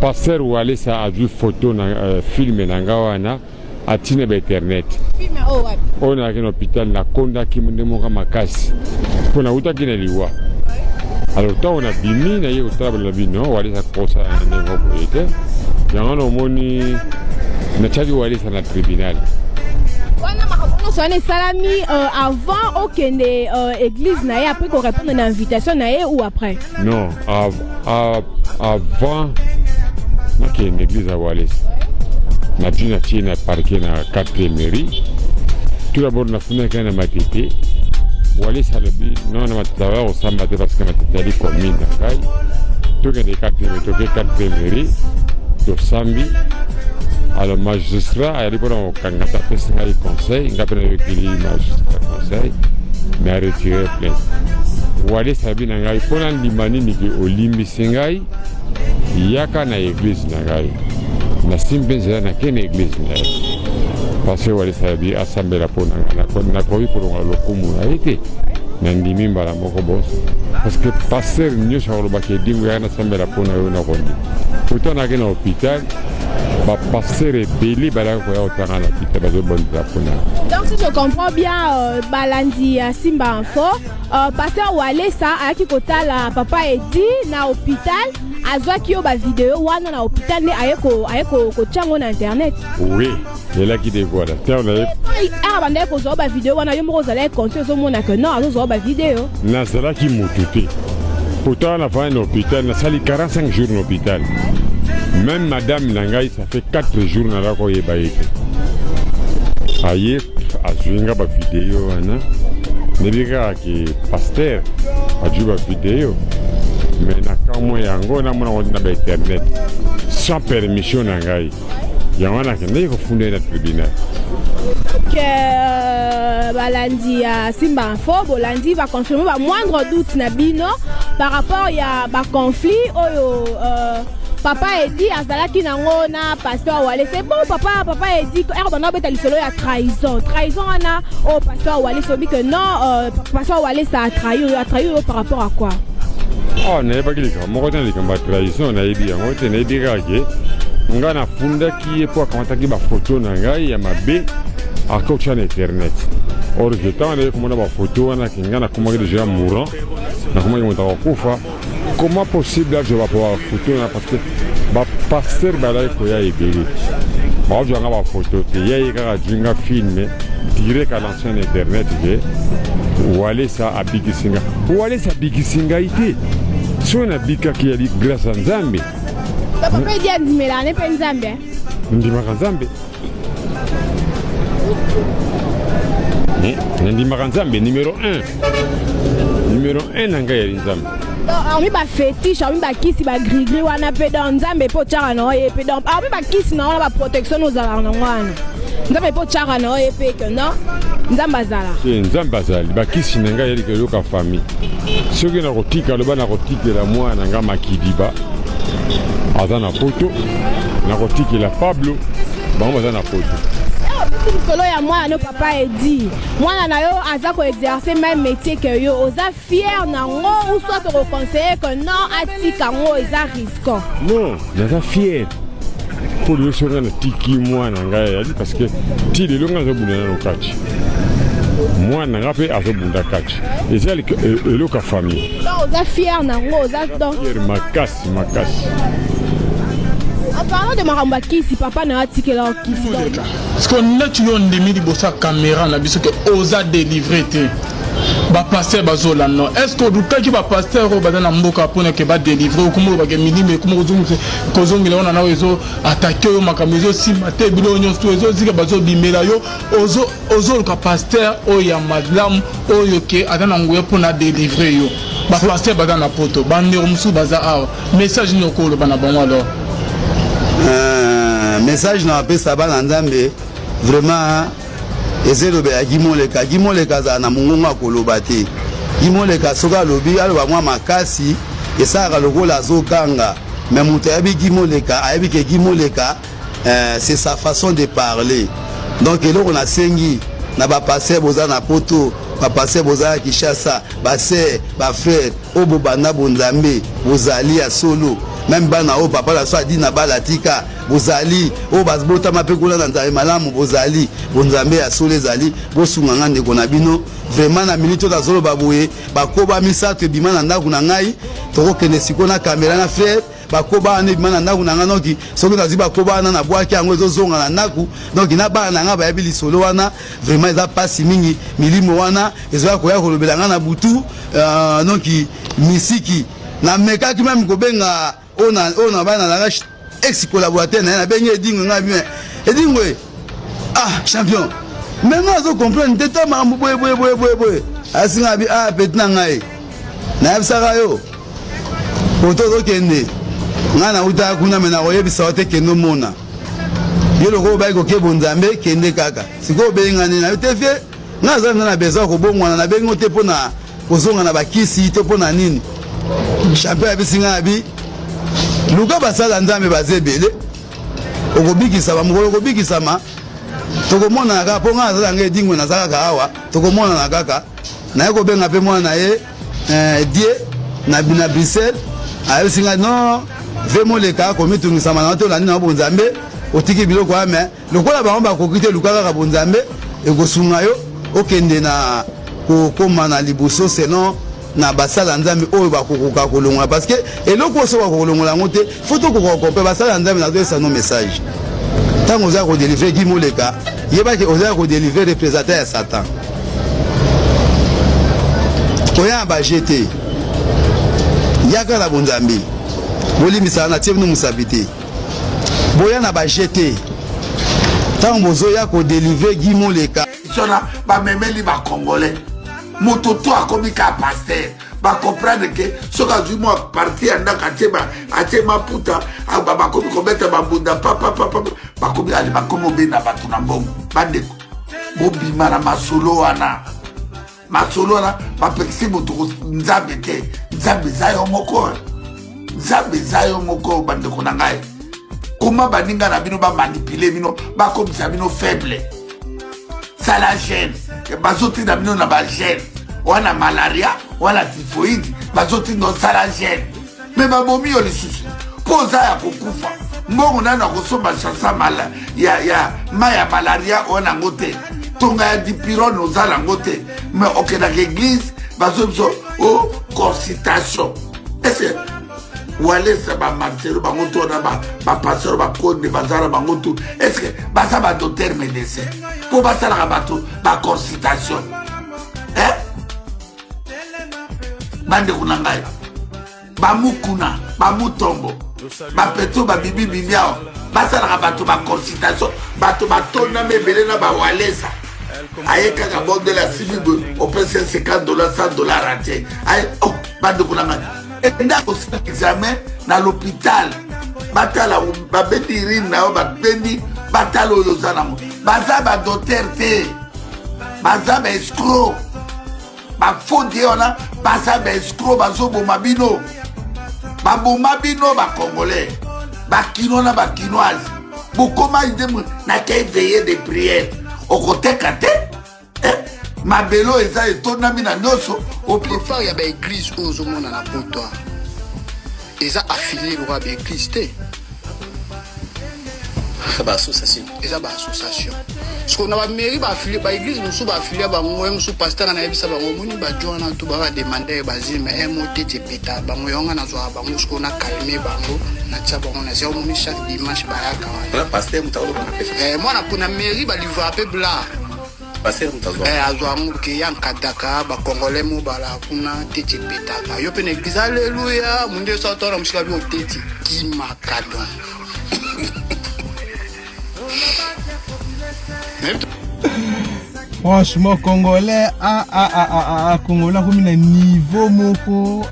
Pasteur Walesa azwi photo na film na nga wana atina ba internet. Film oyo wapi? Oyo nayaki na hôpital nakondaki nde moko makasi mpo nawutaki na liwa. Alors ntango nabimi naye kotala balobi non, Walesa kosala na ndenge boye te. Yango wana omoni natiaki Walesa na tribunal. Wana makambo nyonso wana esalami avant okende église na ye, après korépondre na invitation na ye ou après? Non, avant nakende église ya Walesa, natie natie na parquet na 4e mairie. Tout d'abord nafundaki na Matete. Walesa alobi non, na Matete aza kosamba te parce que Matete ali commune na ngai. Tokende 4e, toke 4e mairie, tosambi. Alors magistrat ayali mpona kokanga te, apesi ngai conseil, ngai mpe nayokeli magistrat conseil, na retire plainte. Walesa alobi na ngai mpona ndima nini ke olimbisi ngai, yaka na église na ngai. Nasimbi mpe nzela, nake na église na ye parce que Walesa alobi asambela mpo na ngai. Nakoki kolongola lokumu na ye te, nandimi mbala moko bos parce que pasteur nyonso akolobaka edingo yaka nasambela mpo na yo, nakondima. Pourtant nayaki na hôpital, bapasteur ebele balaki koya kotanga na hôpital, bazobondela mpo na. Donc si je comprends bien, balandi ya Simba Info, pasteur Walesa ayaki kotala papa Edi na hôpital, azwaki yo bavideo wana na hôpital nde aye kotia yango na internet. Oui, elaki de voilà ntango na ye. Awa bandaki kozwa bavideo wana, yo moko ozalaki conscient, ozomona ke non, azozwa bavideo? Nazalaki motu te. Pourtant nafandi na hôpital, nasali 45 jours na hôpital. Même madame na ngai, ça fait 4 jours naza koyeba ye te. Aye azwi nga bavideo wana, nayebi kaka ke pasteur azwi bavideo, mais na kamwe yango namona ngo na bainternet sans permission na ngai. Yango wana akendaki kofunda ye na tribunal. Ok, balandi ya Simba Info, bolandi baconfirme bamoindre doute na bino par rapport ya baconflit oyo papa Edi azalaki nango na pasteur Walesa. C'est bon, papa Edi ere banda obeta lisolo ya trahison, trahison wana oyo pasteur Walesa obi que non, pasteur Walesa atrahi oyo, atrahi oyo par rapport à quoi? Awa nayebaki likambo moko te na likambo ya trahison, nayebi yango te. Nayebi kaka ke ngai nafundaki ye mpo akamataki bafoto na ngai ya mabe, akotya na internet. Or ke ntango naye komona bafoto wana ke ngai nakomaki déjà mourant, nakomaki moto akokufa, comment possible azwa bafoto wana? Parce que bapasteur balaki koya ebele, bazwa nga bafoto te. Ya ye kaka azwi nga film direct à l'ancien internet ke Walesa abikisi nga. Walesa abikisi ngai te. Soki nabikaki, yali grâce ya Nzambe. Papa Edi andimelaka ne mpe Nzambe? Ndimaka Nzambe, nandimaka Nzambe numéro 1, numéro 1 na ngai yali Nzambe. Donc hormis bafétiche, hormis bakisi bagrigri wana mpe, donc Nzambe mpe otyaka na oye mpe, donc hormis bakisi na wana, baprotection ozalaka nango wana, Nzambe mpe otyaka na oye mpe ke non, Nzambe azala? Te, Nzambe azali. Bakisi na ngai yaliki eyoka famille. Soki nakotika, loba nakotikela mwana na ngai Makidiba aza na Poto, nakotikela Pablo, bango baza na Poto. Obeti lisolo ya mwana no. Papa Edi, mwana na yo aza koexerce même métier ke yo, oza fier nango ou soit okoconseille que non, atika yango, eza risquant? Non, naza fier mpo lelo soki ngai natiki mwana ngai ayali, parce que ti lelo ngai azobunda nano kati, mwana na ngai mpe azobunda kati, eza eloko ya famille. Donc oza fier nango, oza donc fier makasi makasi. En parlant de makambo ya kisi, papa na yo atikela yo kisi, donc Parce que neti yo ondimi liboso ya caméra na biso ke oza délivré te, bapasteur bazolanda. Est ce que olukaki bapasteur oyo baza na mboka mpona ke badélivre? Okoma olobake milimo ekoma kozongela wana, na ezo attaquer oyo, makambo ezosimba te, biloko nyonso ezozika, bazobimela yo, ozoluka pasteur oyo ya malamu, oyo ke aza na nguya mpona délivre yo. Bapasteur baza na Poto, bandeko mosusu baza awa, message nini okoloba na bango alors? Message na bapesa bana Nzambe vraiment eza elobela Gimoleka. Gimoleka azala na mongongo akoloba te. Gimoleka soki alobi, aloba mwa makasi, esalaka lokola azoganga. Mais moto ayebi Gimoleka ayebi ke Gimoleka, c'est sa façon de parler. Donc eloko nasengi na bapasteur boza na Poto, bapasteur boza na Kinshasa, basœur, bafrère oyo bobanda bonzambe, bozali ya solo. Meme bana oyo papa na so adi na bala tika bozali oyo babotama mpe kuna na Nzambe malamu bozali bonzambe ya solo ezali bosunga nga ndeko na bino vraiment na minute oyo nazoloba boye bakoba misato ebima na ndako na ngai tokokende sikoyo na kamera na frere bakoba wana ebima na ndako na ngai noki soki nazwi bakoba wana nabwaki yango ezozonga na ndako donc na bana na ngai bayebi lisolo wana vraiment eza mpasi mingi milimo wana ezoya koya kolobela ngai na butu uh, noki misiki namekaki meme kobenga oyo na oyo na bana nanga ex collaborateur na ye nabengi edingwe ngai bien edingwe ah champion mais ngai azo comprendre te ta makambo boye boye boye boye boye asinga abi ah petit na ngai nayebisaka yo koto ozokende ngai nautaka kuna me nakoyebisa yo te kende omona yo lokola obaki kokebo nzambe kende kaka sikoyo obengi ngai nde nayo te vie ngai naza mpenza na besoin ya kobongwana nabengi yo te mpo na kozonga na bakisi to mpo na nini champion ayebisi ngai abi luka basala nzambe baza ebele okobikisama mokolo okobikisama tokomonana kaka mpo ngai nazala ngai edingwe naza kaka awa tokomonana kaka naye kobenga mpe mwana na ye eh, die na, na bruxelles ayebisi ngai non ve moleka komitungisama na yo te olandi na yo bonzambe otiki biloko wana me Lokola bango bakoki te, luka kaka bonzambe ekosunga yo okende na kokoma na liboso selon na basala nzambe oyo bakokoka kolongola parce que eloko oyo soki bakokolongola yango te fo tokoka kokompe basala nzambe nazoyesa no message ntango oza kodelivre Guy Moleka yebaki oza kodelivre représentant ya satan koya na baje te yaka na bonzambe bolimbisaka na tie bino mosapi te boya na ba jeu te ntango bozoya kodelivre Guy Moleka sona bamemeli bacongolais moto to akomi ka paster bacomprendre ke soki azwi mwa parti ya ndako atie maputa bakomi kobeta bambunda papapapa bakomi ale bakomi obenda bato na mbongo bandeko bobima na masolo wana masolo wana bapekisi moto nzambe te nzambe eza yo moko nzambe eza yo moko bandeko na ngai koma baninga na bino bamanipule bino bakomisa bino faible sala gene bazotinda bino na bagene wana malaria wana typhoïde bazotinda osala gene me babomi yo lisusu mpo oza ya kokufa mbongo nano akosomba chansa mala, ya, ya mai ya malaria oyo nango te tonga ya dipirone oza nango te me okendaka eglise bazo biso o oh, consultation ese walesa bamarcelo bango to wana bapasteur bakonde baza na bango tu estce baza badocteur médecin mpo basalaka bato baconsultation eh? bandeko na ngai bamukuna bamutombo bapeto babibi bibi awa basalaka bato baconsultation bato batondami ebele na bawalesa aye kaka bondela asimi boye opesi ye 50 dollar 100 dollar atie aye oh, bandeko na ngai enda kosala examen na l'hôpital batala babendi urine na yo babendi batala oyo oza nango baza badocteur te baza baescro bafodi wana baza baescro bazoboma bino baboma bino bacongolais bakinois na bakinoise bokoma ide nakei veille de prière okoteka te eh? mabele oyo eza etondami na nyonso plupart ya baeglise oyo ozomona na poto eza affilie lokola baeglise te eza baassociation sikoyo na bamairie baafilie baeglise mosusu baafilia bango ye mosusu paster nga nayebisa bango omoni bajo wana tu baa bademandere bazime e mo tete epeta bango yango nga nazwaka bango sikoyo na calme bango natia bango na se omoni chaque dimanche bayaka wana mwana na mairie balivraka mpe blar Pasteur moto azwa. Eh, azwa yango ke ya nkadaka ba congolais mobala kuna teti epetaka yo mpe na eglise alleluya munde so atona mosika bi oteti kimaka don Franchement, Congolais, ah, ah, ah, ah, ah, ah Congolais, akomi na niveau moko.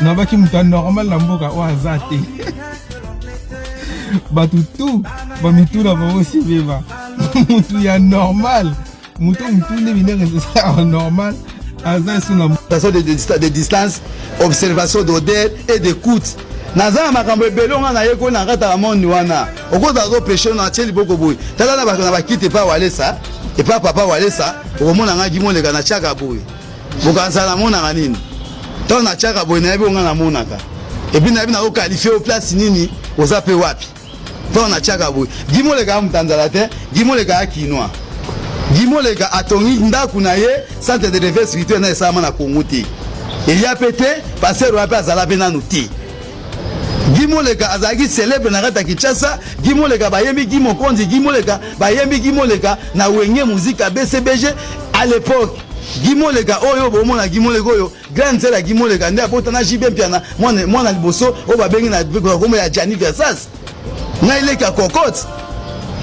nabaki moto ya normal na mboka oyo aza te bato tu bamituna bango sibeba motu ya normal moto motu nde minere ezalaka normal aza esu na de, de, de distance observation d'odeur et d'écoute naza na makambo ebele nga nayekoli na kati ya monde wana okozala ozopeshe na tie liboko boye tala na bakiti epa walesa epa papa walesa okomona ngai kimoleka na tiaka boye bokanisa namonaka nini ntango natiaka boye nayebi onga namonaka Et puis nayebi nako qualifier yo place nini, oza pe wapi. Ntango natiaka boye, Guy Moleka ya moto ya nzala te, Guy Moleka ya kinois. Guy Moleka atongi ndako na ye centre de réveil spirituel na esalama na Congo te. Eya pe te, pasteur wana pe azala pe nanu te. Guy Moleka azalaki célèbre na kati ya Kinshasa. Guy Moleka bayembi Guy Mokonzi, Guy Moleka bayembi Guy Moleka na Wenge Musica BCBG à l'époque. Guy Moleka oyo bomona Guy Moleka oyo grande sœur ya Guy Moleka nde abota na JB Mpiana mwana mwana liboso oyo babengi na kombo ya Gianni Versace. Ngai leki ya cocotte.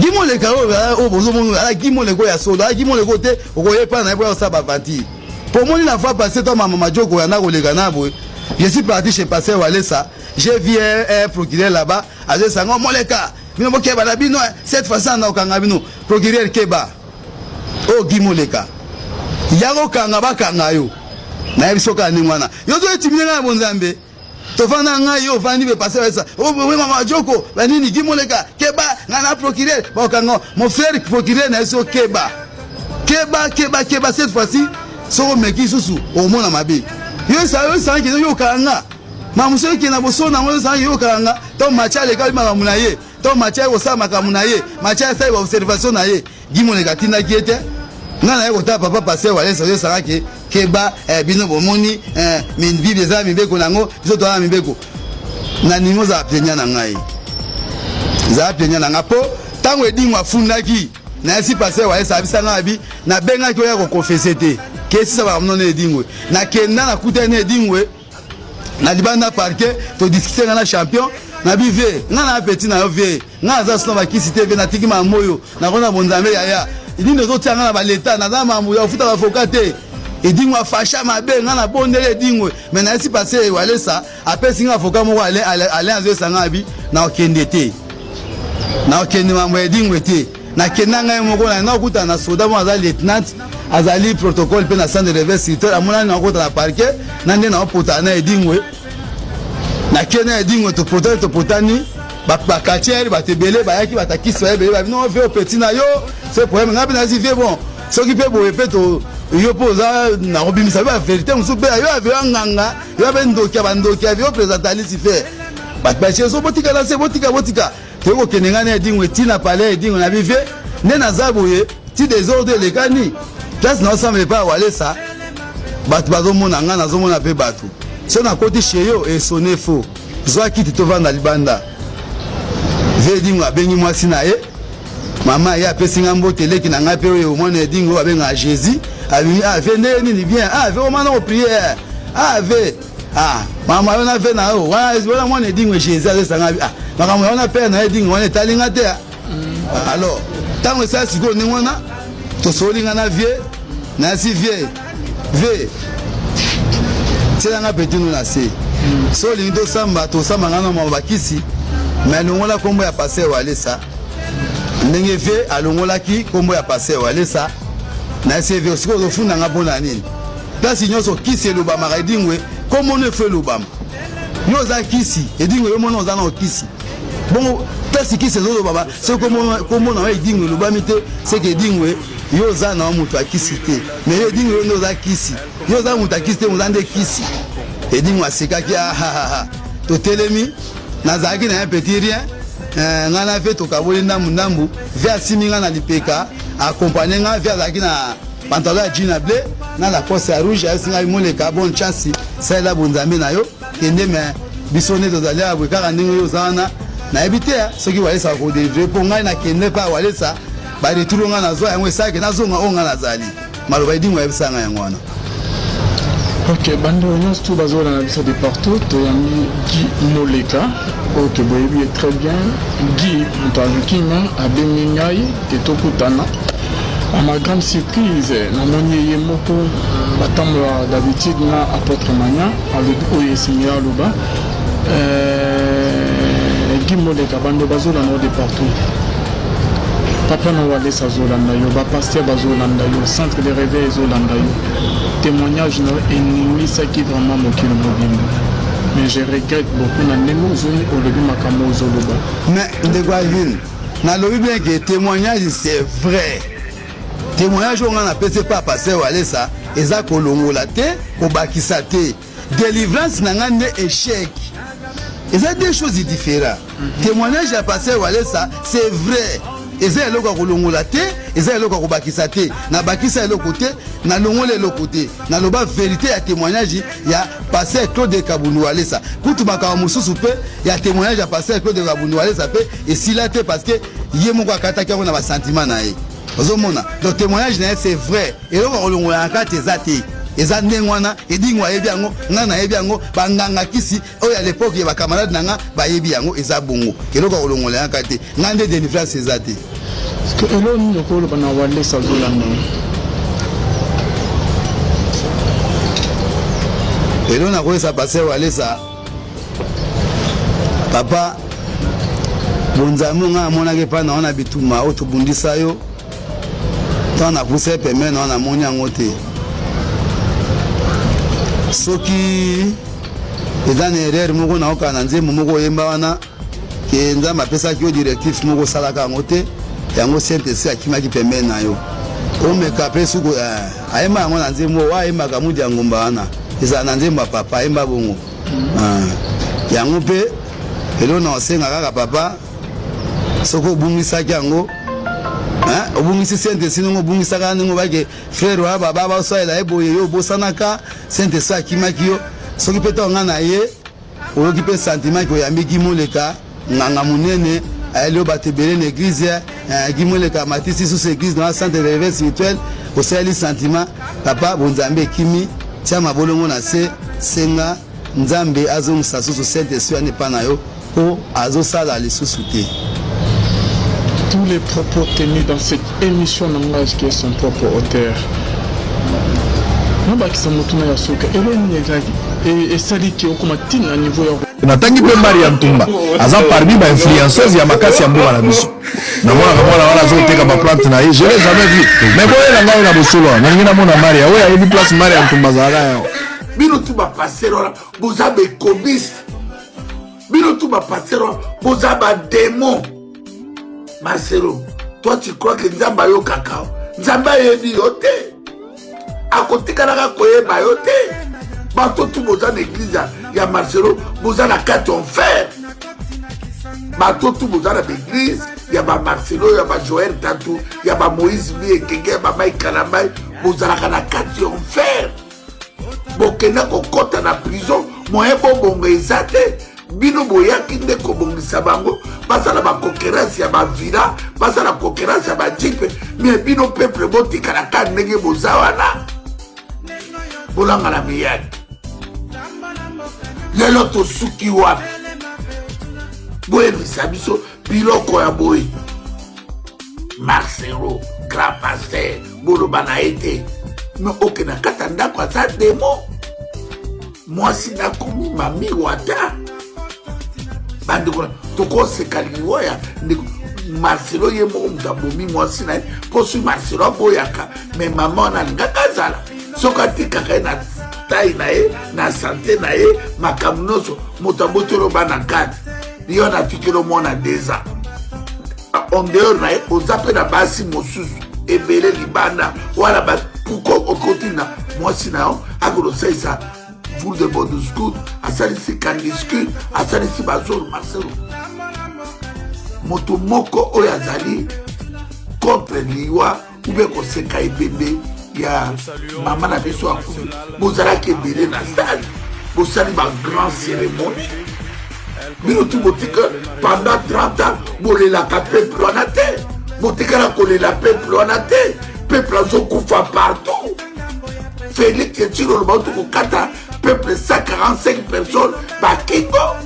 Guy Moleka oyo oyo bozomona ala Guy Moleka oyo ya solo, ala Guy Moleka oyo te okoyepa na ye mpo ya kosala ba aventure. Po omoni la fois passée toi mama Majoko ya nakoleka na boye. Je suis parti chez Pasteur Walesa, j'ai vu un, un procureur là-bas, azo sango Moleka, bino bokeba na bino, cette fois ça na okanga bino. Procureur keba. Oh Guy Moleka. Yako kanga bakanga yo. Nayebi soka ndenge wana. Yo zo etimine nga na bonzambe. Tofanda ngai yo ofandi be pasteur Walesa. Oh we mama Joko, ba nini Guy Moleka, keba nga na procureur, bakanga mon frère procureur na yeso keba. Keba keba keba cette fois-ci soko meki susu omona mabe. Yo sa yo sa yo okanga. Mamu soki na boso na ngo sa yo okanga. To matcha leka makambo na ye. To matcha kosala makambo na ye. Matcha asali ba observation na ye. Guy Moleka atindaki ye te. Nga naye kotala papa pasteur Walesa oyo esaka ke keba eh, bino bomoni eh, Bible eza na mibeko na yango, biso toza na mibeko. Na ningi ozala plaignant na ngai, zala plaignant na ngai po ntango edingo afundaki nayesi pasteur Walesa abisa ngai abi nabengaki oya kokonfese te kesisa makambo nono edingwe nakenda nakutani na edingwe na libanda parquet to discuter nga na champion na bi vie nga na petit na yo vie nga aza sona bakisi te vie natiki makambo oyo nakona bonzambe yaya nini ozotia nga na baleta naza makambo ya kofuta bavoka te edingwe afasha mabe nga nabondeli edingwe me nayesi pase walesa apesi nga avoka moko alain azoyesa nga abi nakokende te nakokende mambo ya edingwe te nakenda ngai moko na nakutana na soda moko aza lieutenant azali protocole mpe na centre de réveil spirituel amonani nakota na parquet na nde naopotana na edingwe nakei na edingwe topotani topotani bakatiere bato ebele bayaki batakisi baye ebele babi no vie opeti na yo se problème ngai mpe nazi vie bon soki mpe boye mpe to yo mpe oza nakobimisa mpe baverité mosusu mpe yo avio nganga yo abe ndoki ya bandoki avio présenta lucifer bato batie so botika na se botika botika Toyei kokende ngai na Edingwe ti na palais ya Edingwe na bive nde naza boye ti desordre elekani place naosambela epai ya Walesa bato bazomona ngai nazomona mpe bato so nakoti chez yo esone faux zwa kiti tovanda libanda ve Edingwe abengi mwasi na ye mama ye apesi ngai mbote leki na ngai mpe oyo mwana Edingwe oyo abengaka Jésus abimi ah ve ndenge nini bien ah ve omana kopriere ah ve Ah, mama yo na ve na yo wana wana mwana edingwe Jésus azosanga ah makambo wana père na edingwe wana etali nga te ah. mm. Alors ntango esala sikoyo ndenge wana tosoli nga na vie nayasi vie vie tiela nga petino na se mm. so olingi tosamba tosamba nga na mama bakisi me alongola nkombo ya paster walesa ndenge vie alongolaki nkombo ya paster walesa nayasi vie sikoyo ozofunda nga mpo na nini Place nyonso kisi elobamaka edingwe kombo no efo elobama yo oza kisi edingwe yo mona oza na kisi bongo place kisi ezolobama soki kombo na yo edingwe elobami te seke edingwe yo oza na moto ya kisi te mais yo edingwe yo nde oza kisi yo oza moto ya kisi te oza nde kisi edingwe asekaki ahahaha totelemi nazalaki na ye petit rien eh, ngai na ve tokaboli ndambu ndambu ve asimi ngai na lipeka akompagne ngai ve azalaki na pantalon ya jean ya bleu na lacoste ya rouge ayebisi ngai moleka bonne chance salela bonzambe na yo kende me biso nde tozali awa boye kaka ndenge oyo oza wana nayebi te soki walesa akodelivre mpo ngai nakende mpe walesa baretour ngai nazwa yango esalaki nazonga oyo ngai nazali maloba edingo ayebisa ngai yango wana Ok, bandeko nyonso tu bazolanda biso de partout, toyambi Guy Moleka oyo ke boyebi ye très bien. Guy moto aluki nga, abengi ngai ke tokutana. À ma grande surprise, namoni ye moko batambola d'habitude na apôtre Mania, alobi oyo esengeli aloba. Euh, Guy Moleka, bando bazolanda yo de partout. Papa na Walesa azolanda yo, ba pasteur bazolanda yo, centre de réveil ezolanda yo. Témoignage na yo eningisaki vraiment mokili mobimba. Mais je regrette beaucoup na ndenge ozongi olobi makambo ozoloba. Mais ndeko Alvin, nalobi bien que témoignage c'est vrai. Témoignage oyo nga napesi epa pasteur Walesa eza kolongola te, kobakisa te. Délivrance na nga nde échec. Eza deux choses différentes. Témoignage ya pasteur Walesa, c'est vrai. Eza eloko ya kolongola te, eza eloko ya kobakisa te. Nabakisa eloko te, nalongola eloko te. Naloba verite ya témoignage ya pasteur Claude Kabundu Walesa. Kutu makambo mosusu mpe ya témoignage ya pasteur Claude Kabundu Walesa mpe esila te parce que ye moko akataki yango na ba sentiment na ye. Ozomona? Donc témoignage na ye c'est vrai. Eloko ya kolongola na kati eza te. Eza ndenge wana, Edingwe ayebi yango, ngai nayebi yango, banganga kisi oyo ya l'époque ya ba camarades na nga bayebi yango, eza bongo. Eloko ya kolongola ya kati te. Ngai nde délivrance eza te. Eloko nini okoloba na Walesa azolanda yo? Eloko nakoyesa pasteur Walesa, papa bonzambe ngai namonaki epai na yo na bitumba oyo tobundisa yo, ntango napusa ye pembeni na yo namoni yango te. Soki eza na erreur moko nayoka na nzembo moko oyemba wana ke Nzambe apesaki yo directive moko osalaka yango te, yango Saint-Esprit akimaki pembeni na yo. Omeka mpe suku eh, ayemba yango na nzembo oyo ayembaka mudi ya ngomba wana ezala na nzembo ya papa ayemba bongo. Ah, yango mpe eloko na osenga kaka papa, soki obungisaki yango eh, obungisi Saint-Esprit ndenge obungisaka ndenge obake frère wana baba basalela ye boye, yo obosanaka Saint-Esprit akimaki yo. Soki mpe ntango ngai na ye oyoki mpe sentiment ke oyambi Guy Moleka nganga monene ayeli yo bato ebele na eglise, eh, Guy Moleka amatisi susu eglise na centre de réveil spirituel, osaleli sentiment papa bonzambe ekimi, tia mabolongo na se, senga Nzambe azongisa susu Saint-Esprit wana epa na yo po azosala lisusu te. Tous les propos tenus dans cette émission n'engagent que son propre auteur. Nabakisa motuna ya suka, eloko nini ezali esali ke okoma ntina na niveau ya Natangi mpe Maria Ntumba aza parmi ba influenceuse ya makasi ya mboka na biso. Namonaka mwana wana azoteka ba plante na ye, je l'ai jamais vu. Mais boyela ngai na bosolo wana, nalingi namona Maria oyo ayebi place Maria Ntumba azalaka yawa. Bino tu ba pasteur wana boza ba ekobiste, bino tu ba pasteur wana boza ba demon. Marcelo, toi tu crois que Nzambe ayokaka yo? Nzambe ayebi yo te, akotikalaka koyeba yo te. Bato tu boza na eglise ya Marcelo boza na kati enfer. Bato tu boza na baeglise ya ba Marcelo, ya ba Joël Tatu, ya ba Moïse Mbiye Ekenge, ya ba Mike Kalambay, bozalaka na kati enfer. Bokenda kokɔta na prison, moyen bobonga eza te. Bino boyaki nde kobongisa bango, basala ba concurrence ya ba villa, basala concurrence ya ba jeep, mais bino peuple botikala kaka ndenge boza wana, bolanga na miyadi. Lelo tosuki wapi? Boyebisa biso biloko ya boye. Marcelo grand pasteur boloba na ye te, mais oke na kati ya ndako aza demo. Mwasi nakomi mami wata, bandeko tokoseka liwa ya ndeko Marcelo, ye moko moto abomi mwasi na ye, mpo soki Marcelo aboyaka, mais mama wana alingaka azala, soki atikaka ye na tai na ye na sante na ye makambo nyonso, moto aboteli bana 4, ye wana atikeli mwana 2 ans en dehors na ye, oza mpe na basi mosusu ebele libanda wana ba pourquoi okotinda mwasi na yo akosalisa voule de boduscout, asalisi kandiscut, asalisi bazolo. Marcelo moto moko oyo azali contre liwa ube koseka ebembe ya mama na biso akufi, bozalaki ebele na stade, bosali ba grand cérémonie, bino tu botika pendant 30 ans bolelaka peuple wana te, botikala kolela peuple wana te, peuple azokufa partout. Félix Tshilolo bauti kokata peuple 145 personnes bakingo.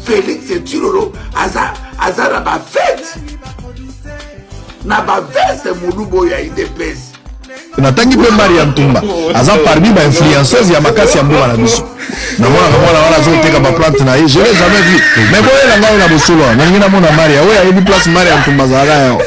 Félix Tshilolo aza, aza na bafete na baveste molubo ya UDPS. Natangi mpe Maria Ntumba aza parmi ba influenceuse ya makasi ya mboka na biso. Namonaka mwana wana azoteka ba plante na ye, je l'ai jamais vu. Mais boyela ngai na bosolo wana, nalingi namona Maria oyo ayebi place Maria Ntumba azalaka yawa.